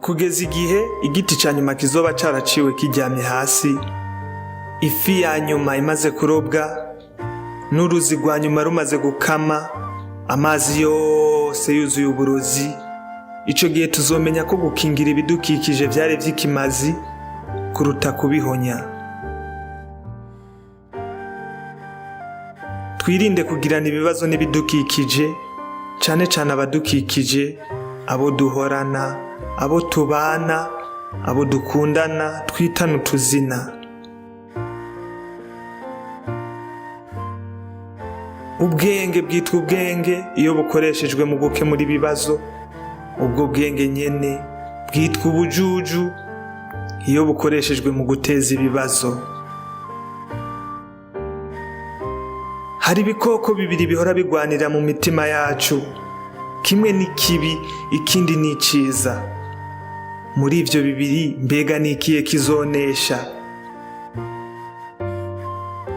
Kugeza igihe igiti cya nyuma kizoba caraciwe kiryamye hasi, ifi ya nyuma imaze kurobwa, n'uruzi rwa nyuma rumaze gukama, amazi yose yuzuye uburozi, ico gihe tuzomenya ko gukingira ibidukikije vyari vy'ikimazi kuruta kubihonya. Twirinde kugirana ibibazo n'ibidukikije, cane cane abadukikije, abo duhorana, abo tubana, abo dukundana, twitana utuzina. Ubwenge bwitwa ubwenge iyo bukoreshejwe mu gukemura ibibazo, ubwo bwenge nyene bwitwa ubujuju iyo bukoreshejwe mu guteza ibibazo. Hari ibikoko bibiri bihora bigwanira mu mitima yacu, kimwe ni kibi, ikindi ni iciza. Muri ivyo bibiri mbega ni ikihe kizonesha?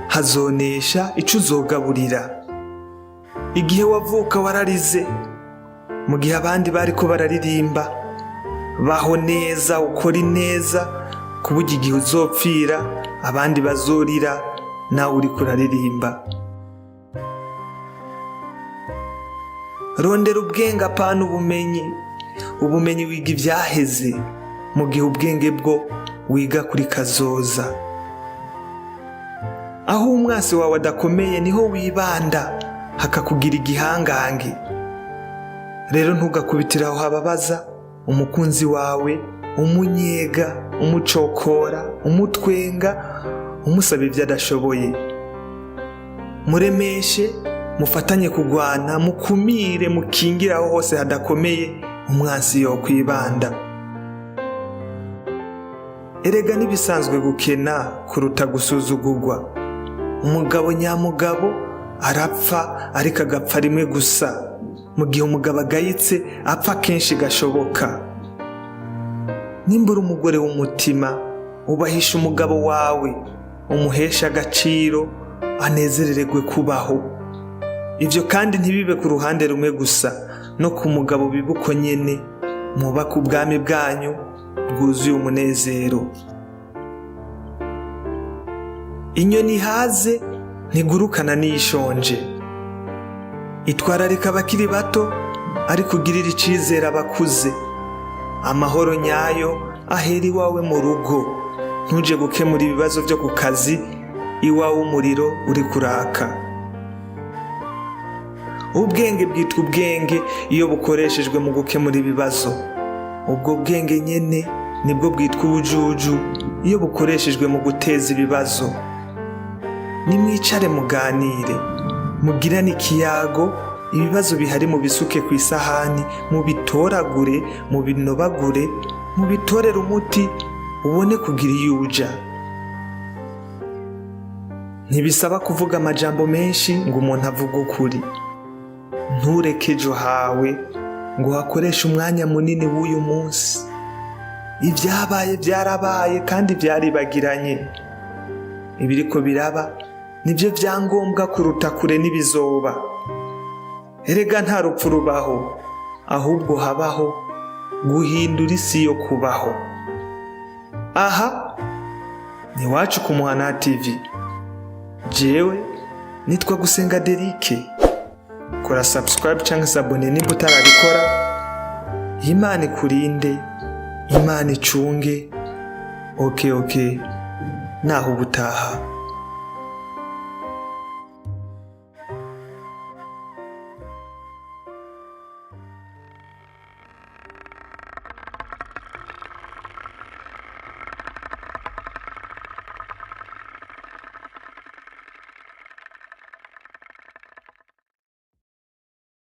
Hazonesha ico uzogaburira. Igihe wavuka wararize, mu gihe abandi bariko bararirimba. Baho neza, ukore ineza, ku buryo igihe uzopfira abandi bazorira nawe uriko uraririmba. Rondera ubwenge apana ubumenyi. Ubumenyi wiga ivyaheze, mu gihe ubwenge bwo wiga kuri kazoza. Aho umwasi wawe adakomeye niho wibanda hakakugira igihangange. Rero ntugakubitire aho hababaza umukunzi wawe, umunyega, umucokora, umutwenga, umusaba ibyo adashoboye. Muremeshe, mufatanye kugwana, mukumire, mukingire aho hose hadakomeye umwansi yokwibanda. Erega n'ibisanzwe gukena kuruta gusuzugurwa. Umugabo nyamugabo arapfa, ariko agapfa rimwe gusa, mu gihe umugabo agayitse apfa kenshi gashoboka. Nimba uri umugore w'umutima, ubahisha umugabo wawe, umuhesha agaciro, anezerererwe kubaho. Ivyo kandi ntibibe ku ruhande rumwe gusa, no ku mugabo bibe uko nyene, mwubake ubwami bwanyu bwuzuye umunezero. Inyoni ihaze ntigurukana n'iyishonje. Itwararika abakiri bato, ariko ugirira icizere abakuze. Amahoro nyayo ahera iwawe mu rugo. Ntuje gukemura ibibazo vyo ku kazi iwawe umuriro uri kuraka. Ubwenge bwitwa ubwenge iyo bukoreshejwe mu gukemura ibibazo. Ubwo bwenge nyene nibwo bwitwa ubujuju iyo bukoreshejwe mu guteza ibibazo. Nimwicare muganire, mugirane ikiyago, ibibazo bihari mubisuke ku isahani, mubitoragure, mubinobagure, mubitorere umuti, ubone kugira iyo uja. Ntibisaba kuvuga amajambo menshi ngo umuntu avuge ukuri. Ntureke ejo hawe ngo uhakoreshe umwanya munini w'uyu munsi. Ibyabaye byarabaye kandi byaribagiranye. Ibiriko biraba nibyo vyangombwa kuruta kure n'ibizoba. Erega nta rupfu rubaho, ahubwo habaho guhindura isi yo kubaho. Aha ni iwacu ku Muhana TV. Jewe nitwa Gusenga Derike. Kora subscribe canke s'abonner nimba utarabikora. Imana ikurinde, Imana icunge. Ok, ok, naho ubutaha.